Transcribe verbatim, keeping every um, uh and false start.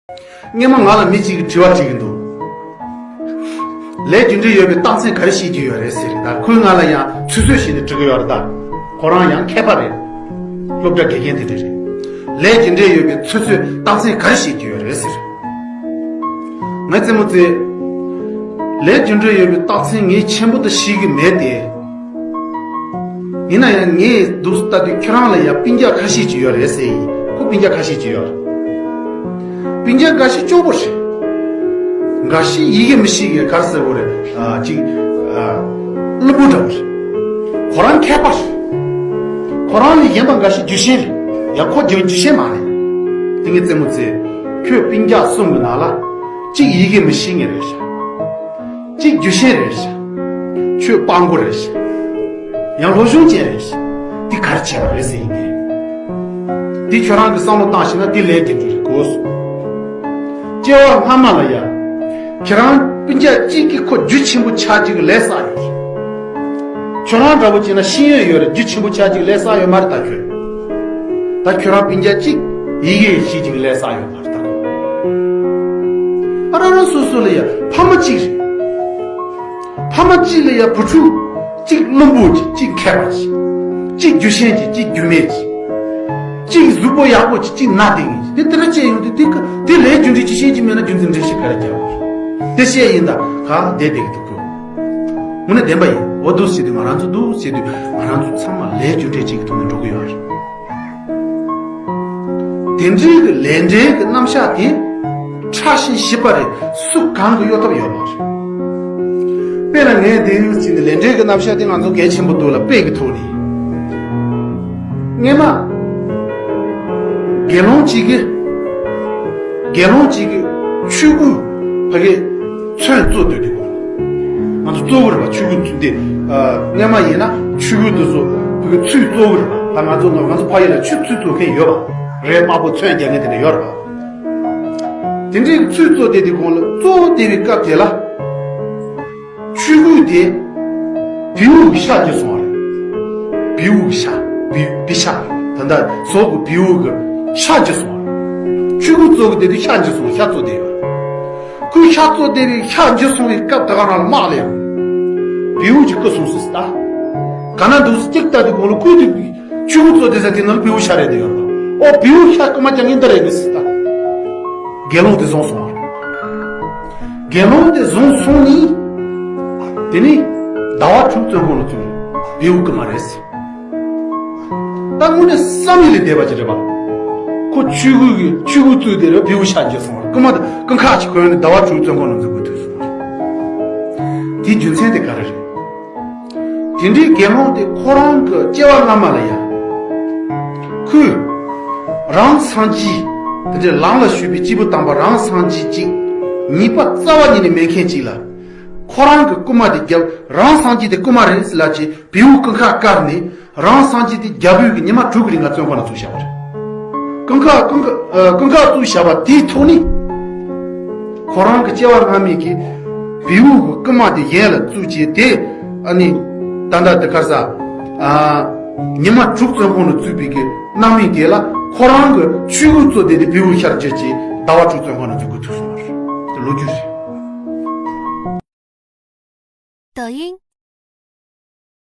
སྔོན་མ་ང་ལ་མི་གཅིག་གིས་དྲི་བ་དྲིས་ཀྱི་འདུག་ལས་རྒྱུ་འབྲས་ཡོད་པའི་རྟགས་མཚན་ག་རེ་བཤད་ཀྱི་ཡོད་རེད་ཟེར། ད་ཁོས་ང་ལ་ཡང་ཚོད་ཚོད་བྱས་ནས་དྲི་གི་ཡོད་རེད། ད་ཁོ་རང་ཡང་མཁས་པ་རེད། སློབ་གྲྭ་དགེ་རྒན་དེ་འདྲ་རེད། ལས་རྒྱུ་འབྲས་ཡོད་པའི་ཚོད་ཚོད་རྟགས་མཚན་ག་རེ་བཤད་ཀྱི་ཡོད་རེད་ཟེར། ངའི་རྩེད་མོ་རྩེ། ལས་རྒྱུ་འབྲས་ཡོད་པའི་རྟགས་མཚན་ངས་ཆེན་པོ་དུ་ཤེས་ཀྱི་མེད་དེ། ཡིན་ན་ཡང་ངས་འདུག་ལྟ་དུས་ཁྱོད་རང་ལ་ཡང་སྤུན་ཀྱག་ཁ་ཤས་ཅིག་ཡོད་རེད་ཟེར་ཡིན། ཁོ་སྤུན་ཀྱག་ཁ་ཤས་ཅིག་ཡོད་རེད། སྤུན་ཀྱག་འགའ་ཤས་སྐྱོ་པོ་རེད། འགའ་ཤས་ཡི་གེ་མི་ཤེས་མཁན་ག་རེ་ཟེར་དགོས་རེད། ཨ། ཅིག་ཨ། བླུན་པོ་འདྲ་པོ་རེད། ཁོ་རང་མཁས་པ་རེད། ཁོ་རང་ལས་གཞན་པ་འགའ་ཤས་རྒྱུ་ཤེས་རེད། ཡང་ཁོ་རྒྱུ་རྒྱུ་ཤེས་མ་རེད། དེ་ངའི་རྩེད་མོ་རྩེ། ཁྱོད་སྤུན་ཀྱག་གསུམ་གྱི་ནང་ལ་གཅིག་ཡི་གེ་མི་ཤེས་མཁན་རེད་ཤག་གཅིག་རྒྱུ་ཤེས་རེད་ཤག་ཁྱོད་སྤྲང་པོ་རེད་ཤག་ཡང་སློབ་སྦྱོང་ཅན་རེད་ཤག་འདི་ག་རེ་བྱས་པ་རེད་ཟེར་ཡིན་གྱི། འདི་ཁྱོད་རང་གིས་བསམ་བློ་བཏང་ཤེས་ན་འདི་ལས་ཀྱི་འགྲོ་རེད་གོ། སྐྱེ་བ་སྔ་མ་ལ་ཡ། ཁྱེད་རང་སྤུན་ཀྱག་གཅིག་གིས་ཁོ་རྒྱུ་ཆེན་པོ་ཆགས་རྒྱུ་གི་ལས་བསགས་ཡོད་རེད། ཁྱོད་རང་འདྲ་པོ་བྱས་ན་ཤེས་ཡོན་ཡོད་རེད། རྒྱུ་ཆེན་པོ་ཆགས་རྒྱུ་གི་ལས་བསགས་ཡོད་མ་རེད་ད་ཁྱོད། ད་ཁྱོད་རང་སྤུན་ཀྱག་གཅིག་ཡི་གེ་ཤེས་རྒྱུ་གི་ལས་བསགས་ཡོད་མ་རེད་ད། ཨ། རང་རང་སོ་སོ་ལ་ཡ་ཕ་མ་གཅིག་རེད། ཕ་མ་གཅིག་ལ་ཡ་བུ་ཕྲུག་གཅིག་བླུན་པོ་གཅིག་གཅིག་མཁས་པ་གཅིག་གཅིག་རྒྱུ་ཤེས་གཅིག་གཅིག་རྒྱུ་མེད་གཅིག་གཅིག་གཟུགས་པོ་ཡག་པོ་གཅིག་གཅིག་ན་ལྡན་གཅིག་དེ་ལྟར་བྱས་ཡོང་དུས་དེ་ཀ་དེ་ལས་རྒྱུ་འབྲས་ཅིག་ཤེས་ཀྱི་མེད་ན་རྒྱུ་མཚན་འགྲེལ་བཤད་ག་རེ་རྒྱག་དགོས་རེད། དེ་བཤད་ཡིན་ད་ག་བསྡད་བསྡད་ཀྱི་འདུག་གོ། དངོས་གནས་བདེན་པ་ཡིན། འོ་འདུག་བྱས་དུས་ང་རང་ཚོ་འདུག་བྱས་དུས་ང་རང་ཚོ་ཚང་མ་ལས་རྒྱུ་འབྲས་གཅིག་གི་ཐོག་ནས་འགྲོ་གི་ཡོད་རེད། དེ་འདྲའི་གི་ལས་འབྲས་ཀྱི་རྣམ་གཞག་དེ་ཕྲ་ཞིང་ཞིབ་པ་རེད། སུ་གང་གིས་གཡོལ་ཐབས་ཡོད་མ་རེད། དཔེར་ན་ངས་འདི་ཡུལ་གཅིག་ནས་ལས་འབྲས་ཀྱི་རྣམ་གཞག་དེ་ང་ཚོ་གལ་ཆེན་པོ་འདུག་ལ། དཔེ་གི་ཐོག་ནས། སྔོན་མ། དགེ་སློང་གཅིག་གིས། དགེ་སློང་གཅིག་གིས་ཆོས་གོས་ཕ་གི་ཚོན་བཙོ་སྡོད་དུས་གོ། ང་ཚོ་བཙོ་གི་རེད་པ། ཆོས་གོས་ཚོན་དེ། ཨ། སྔོན་མ་ཡིན་ན་ཆོས་གོས་དེ་ཚོ་ཕ་གི་ཚོས་བཙོ་གི་རེད་པ། ད་ང་ཚོ་ང་ཚོ་ཕ་ཡུལ་ལ་ཆོས་ཚོས་བཙོ་མཁན་ཡོད་པ། རས་དམར་པོ་ཚོན་རྒྱག་མཁན་དེ་འདྲ་ཡོད་རེད་པ། དེ་འདྲའི་ཚོས་བཙོ་བསྡད་དུས་གོང་ལ་བཙོ་བསྡད་པའི་སྐབས་དེ་ལ། ཆོས་གོས་དེ་བེའུ་གི་ཤ་འཇུ་སོང་བ་རེད། བེའུ་གི་ཤ། བེའུ་བེའུ་ཤ། ད་ལྟ་ཟོག་གི་བེའུ་གི་ཤ་འཇུ་སོང་བ་རེད། ཆོས་གོས་བཙོ་གི་དེ་དུས་ཤ་འཇུ་སོང་བ། ཤ་བཙོ་བསྡད་ཡོད་རེད། ཁོས་ཤ་བཙོ་བསྡད་པའི་ཤ་འཇུ་སོང་བའི་སྐབས་དེ་ག་རང་ལ་དམག་ལ་ཡང་བེའུ་གཅིག་བརྐུས་སོང་ཟེར་ད། ག་ན་འདུག་ཟེར་གཅིག་ལྟ་དུས་གོང་ལ་ཁོས་དེ་ཆོས་གོས་བཙོ་བསྡད་ས་དེ་ནང་ལ་བེའུ་ཤ་རེད་འདི་ཡོད་རེད། ཨོ་བེའུ་ཤ་རྐུ་མ་རྒྱག་མཁན་འདི་རེད་འདི་ཟེར་ད། དགེ་སློང་དེ་བཟུང་སོང་བ་རེད། དགེ་སློང་དེ་བཟུང་སོང་ནི། དེ་ནི་ཟླ་བ་དྲུག་བཙོན་ཁང་ལ་བཙུགས་རེད། བེའུ་རྐུ་མ་རེད་ཟེར། ད་དངོས་གནས་བསམ་ཡུལ་ལས་འདས་པ་ཅིག་རེད་པ། ཁོ་ཆོས་གོས་ཀྱི་ཆོས་གོས་བཙོས་དེ་རེད། བེའུ་ཤ་འཇུ་སོང་བ་རེད། རྐུ་མ་དེ་རྐུ་ཁག་ཅིག་གོན་ནས་ཟླ་བ་དྲུག་བཙོན་ཁང་ལ་འཛུལ་དགོས་ཐུག་སོང་བ་རེད། དེའི་རྒྱུ་མཚན་དེ་ག་རེ་རེད། དེ་འདྲའི་དགེ་སློང་དེ་ཁོ་རང་གི་སྐྱེ་བ་སྔ་མ་ལ་ཡང་། ཁོས་རང་སངས་རྒྱས། དེ་འདྲའི་ལམ་ལ་ཞུགས་པའི་སྐྱེས་བུ་དམ་པ་རང་སངས་རྒྱས་གཅིག་ཉེས་པ་རྩ་བ་ཉིད་ནས་མེད་མཁན་གཅིག་ལ། ཁོ་རང་གི་རྐུ་མ་དེ་རྒྱབ། རང་སངས་རྒྱས་དེ་རྐུ་མ་རེད་ཟེར་ལབ་བྱས་བེའུ་རྐུ་ཁག་བཀར་ནས། རང་སངས་རྒྱས་དེ་རྒྱབ་ཡོད་ཀྱི་ཉི་མ་དྲུག་གི་རིང་ལ་བཙོན་ཁང་ལ་བཙུགས་བཞག་པ་རེད། རྐུ་ཁག་རྐུ་ཁག་ཨ། རྐུ་ཁག་བཙུགས་བཞག་པ་དེའི་ཐོག་ནས། ཁོ་རང་གི་སྐྱེ་བ་སྔ་མའི་གི་བེའུ་གི་རྐུ་མ་དེ་ཡན་ལ་བཙུགས་བྱས་ཏེ། ཨ་ནི། ད་ལྟ་དེ་ག་རེ་ཟ། ཨ། ཉི་མ་དྲུག་བཙོན་ཁང་ལ་བཙུགས་པའི་གི་རྣམ་སྨིན་དེ་ལ་ཁོ་རང་གི་ཆོས་གོས་བཙོས་ཏེ་དེ་བེའུ་ཤ་འཇུ་བྱས་ཟླ་བ་དྲུག་བཙོན་ཁང་ལ་འཛུལ་དགོས་ཐུག་སོང་བ་རེད། དེ་ལོ་རྒྱུས་རེད། 抖音